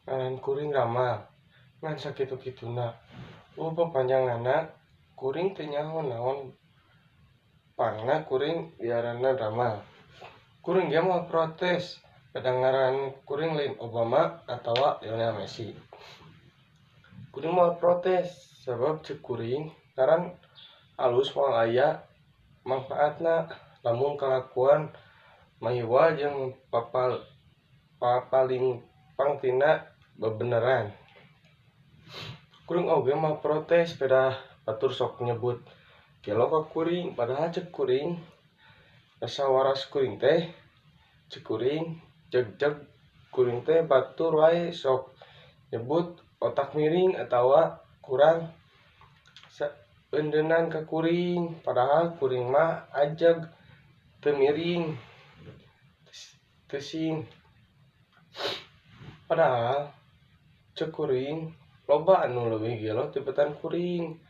Ngaran kuring Ramal, ngan sakitu-kituna. Eueuh papanjanganna kuring teu nyaho naon pangna kuring diaranan Ramal. Kuring ge moal protes beda ngaran kuring lain Obama atawa Lionel Messi. Kuring moal protes sabab ceuk kuring ngaran alus moal aya mangpaatna lamun kalakuan mahiwal jeung papalingpang tina bebeneran. Kuring oge moal protes pedah batur sok nyebut gelo ka kuring, padahal ceuk kuring rasa waras kuring teh ceuk kuring jegjeg kuring teh batur wae sok nyebut otak miring atawa kurang saeundeunan ka kuring, padahal kuring mah ajeg teu miring teu sing. Padahal ceuk kuring loba anu leuwih gelo tibatan kuring.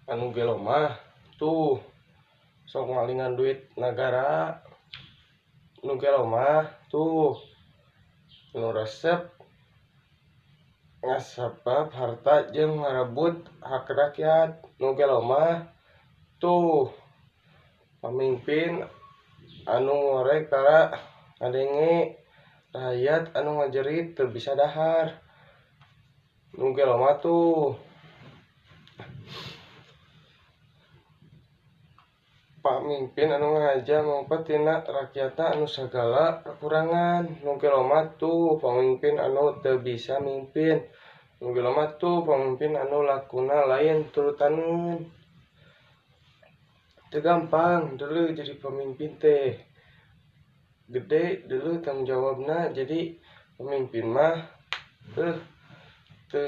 Anu gelo mah tuh sok malingan duit nagara, nu gelo mah tuh nu resep ngasabab harta jeung ngarebut hak rakyat, nu gelo mah tuh pamimpin anu ngorek tara ngadenge rakyat anu ngajerit teu bisa dahar, nu gelo mah tuh pamimpin anu ngahaja mangpat tina rakyatna anu sagala kakurangan, nu gelo mah tuh pamimpin anu teu bisa mimpin, nu gelo mah tuh pamimpin anu lakuna lain turutaneun. Teu gampang deuleu jadi pamimpin teh, gede deuleu tanggung jawabna jadi pamimpin mah teu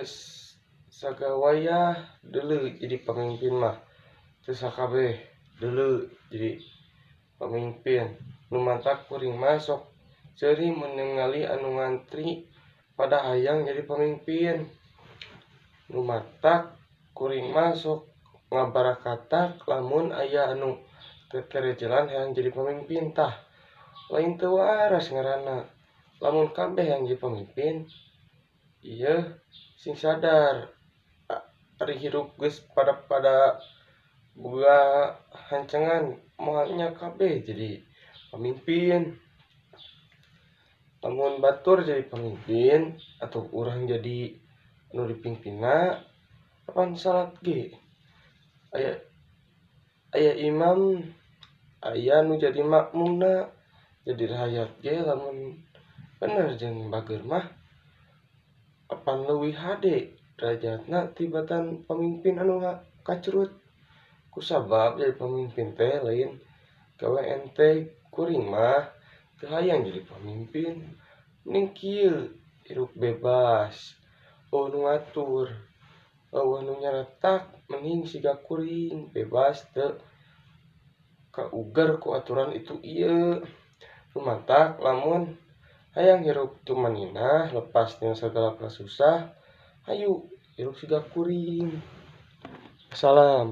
sagawayah deuleu jadi pamimpin mah, teu sakabeh deuleu jadi pamimpin. Nu matak kuring mah sok seuri mun ningali anu ngantri pada hayang jadi pamimpin. Nu matak kuring mah sok ngabarakatak lamun aya anu teterejelan hayang jadi pamimpin tah lain teu waras ngaranna. Lamun kabeh hayang jadi pamimpin ieu sing sadar ari hirup geus pada boga hancengan moal nya kabeh jadi pamimpin. Lamun batur jadi pamimpin atau urang jadi anu dipimpinna apan salat ge aya imam aya nu jadi makmumna, jadi rakyat ge lamun bener jeung bager mah apan leuwih hade derajatna tibatan pamimpin anu kacrut. Kusabab jadi pamimpin teh lain gawe ente, kuring mah teu hayang jadi pamimpin, mending kieu hirup bebas eueuh nu ngatur eueuh nu nyaretak, mending siga kuring bebas teu kauger ku aturan itu ieu. Nu matak lamun hayang hirup tumaninah lepas tina sagala kasusah hayu hirup siga kuring. Salam.